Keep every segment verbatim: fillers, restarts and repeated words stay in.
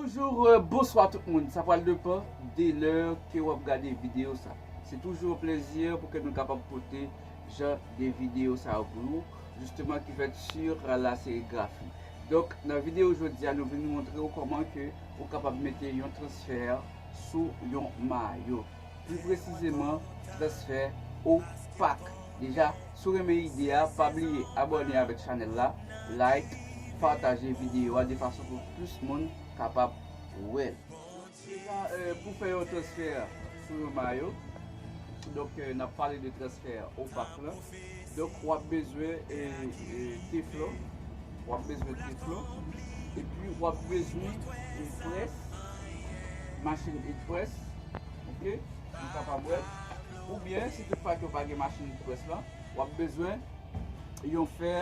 Bonjou, euh, bonswa tout moun. Sa pral depann de lè ke w ap gade videyo sa. Se toujou yon plezi pou ke nou kapab pote jan de videyo sa yo pou ou, jisteman ki fèt sou la serigrafi. Donk, nan videyo jodi a, nou vin montre w kòman ke ou kapab mete yon transfè sou yon mayo. Pli presizeman, transfè opak. Deja, si w renmen ide a, pa bliye abòne avèk chanèl la, like, pataje videyo a de fason pou plis moun kapab wè l. Deja, euh, pou fè yon transfè sou yon mayo, donk, euh, n ap pale de transfè opak lan. Donk, w ap bezwen, euh, euh, teflon. W ap bezwen teflon. Epi, w ap bezwen, euh, près, machin heat press. Ok? Nou kapab wè. Oubyen, si toutfwa ke w pa gen machin heat press lan, w ap bezwen yon fè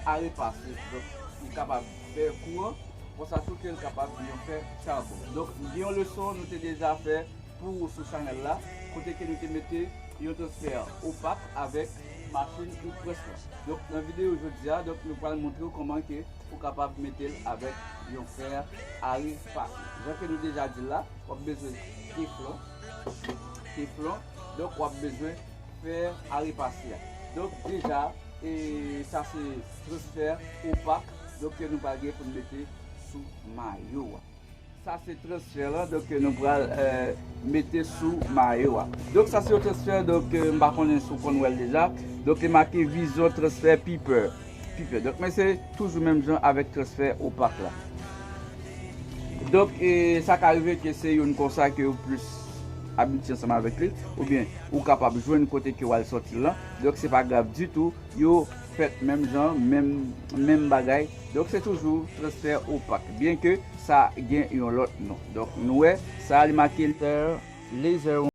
a repase. Donk, li kapab fè kouran, konsa tou ke l kapab yon fè chabon. Donk, gen yon leson nou te deja fè pou ou sou chanèl la, kote ke nou te mete yon transfè opak avèk machin heat press la. Donk, nan videyo jodi a, donk, nou pral montre w kòman ke ou kapab mete l avèk yon fè a repase. Jan ke nou deja di l la, w ap bezwen teflon, teflon, donk w ap bezwen fè a repase a. Donk, deja, e sa se transfè opak, donk, ke nou pral gen pou n mete sou mayo a. Sa se transfè lan, donk, ke nou pral, euh, mete sou mayo a. Donk, sa se yon transfè, donk, euh, m pa konnen si w konn wè l deja. Donk, li make Vision Transfer Piper. Piper. Donk, men se toujou menm jan avèk transfè opak la. Donk, e sa ka rive ke se youn konsa ke ou plis abitye ansanm avèk li, oubyen ou kapab jwenn kote ke w al sòti l lan. Donk, se pa grav ditou, yo fèt menm jan, menm, menm bagay. Donk, se toujou transfè opak, byen ke sa gen yon lòt non. Donk, nou wè, sa a li make Laser, Laser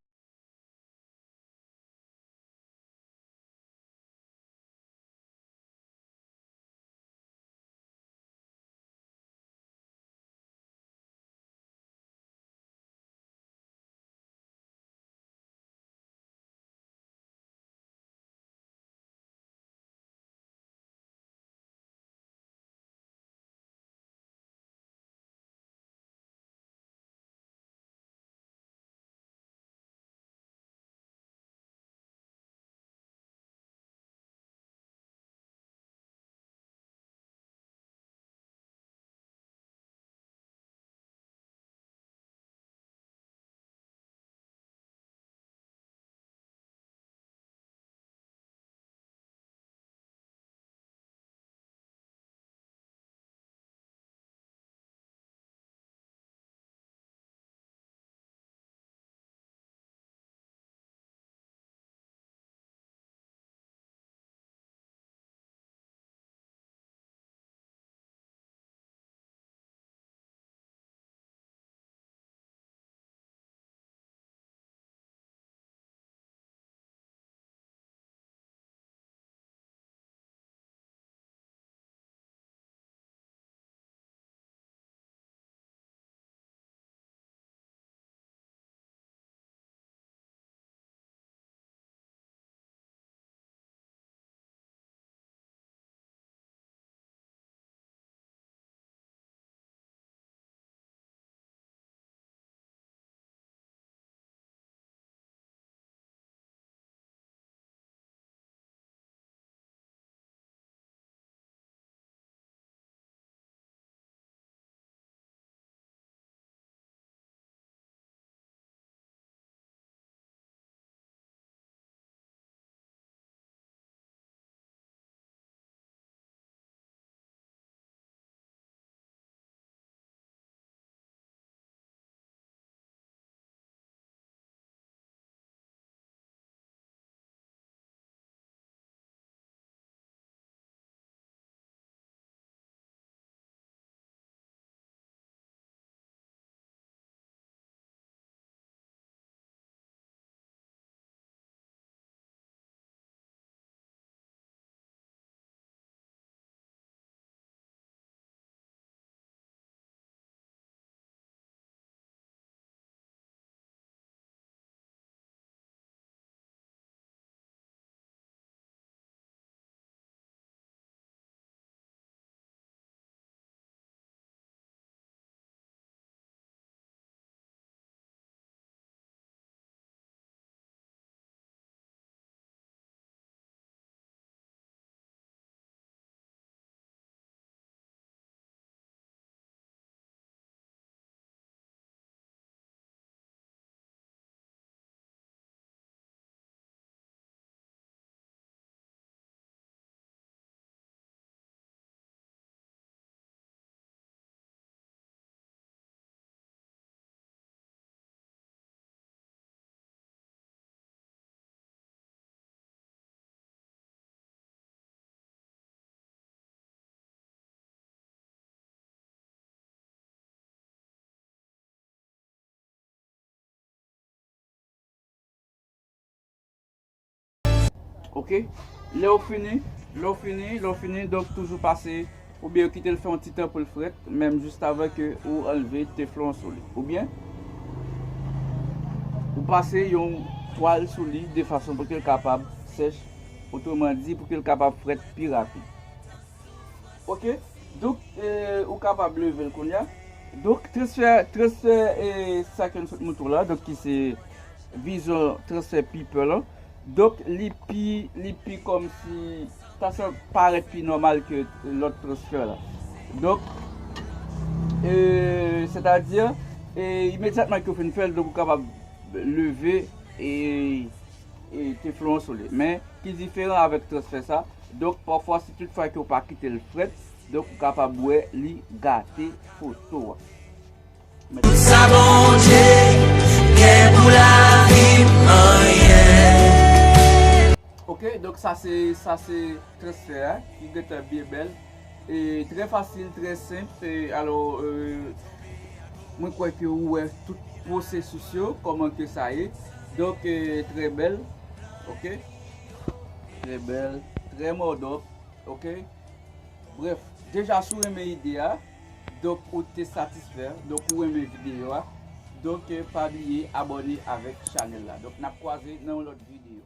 Ok? Lè w fini, lè w fini, lè w fini, donk toujou pase, oubyen yo kite l fè yon ti tan pou l frèt, menm jis avan ke ou anlve teflon an sou li. Oubyen, ou pase yon twal sou li de fason pou ke l kapab sèch, otreman di, pou ke l kapab frèt pi rapid. Ok? Donk, e, ou kapab leve l kounye a. Donk, transfè, transfè, e, sa ke n sot montre w la, donk, ki se Vizyon Transfè Piper lan. Donk, li pi, li pi kòmsi, ta sa parèt pi nòmal ke lòt transfè la. Donk, e, sètadi, e, imedyatman ke w fin fè l, donk, ou kapab leve, e, e, teflon an sou li. Men, ki diferan avèk transfè sa, donk, pafwa, si toutfwa ke w pa kite l frèt, donk, ou kapab wè li gate foto a. Tout sa Bondye gen pou lavi m, anyen. Ok, donk sa se, sa se transfè a, ki gentan byen bèl. E trè fasil, trè senp. E alò, e, mwen kwè ke ou wè tout pwosesis yo, kòman ke sa ye. Donk, e, trè bèl, ok? Trè bèl, trè mòdòp, ok? Brèf, deja si w renmen ide a, donk ou te satisfè, donk ou renmen videyo a, donk, e, pa bliye abòne avèk chanèl la. Donk n ap kwaze nan yon lòt videyo.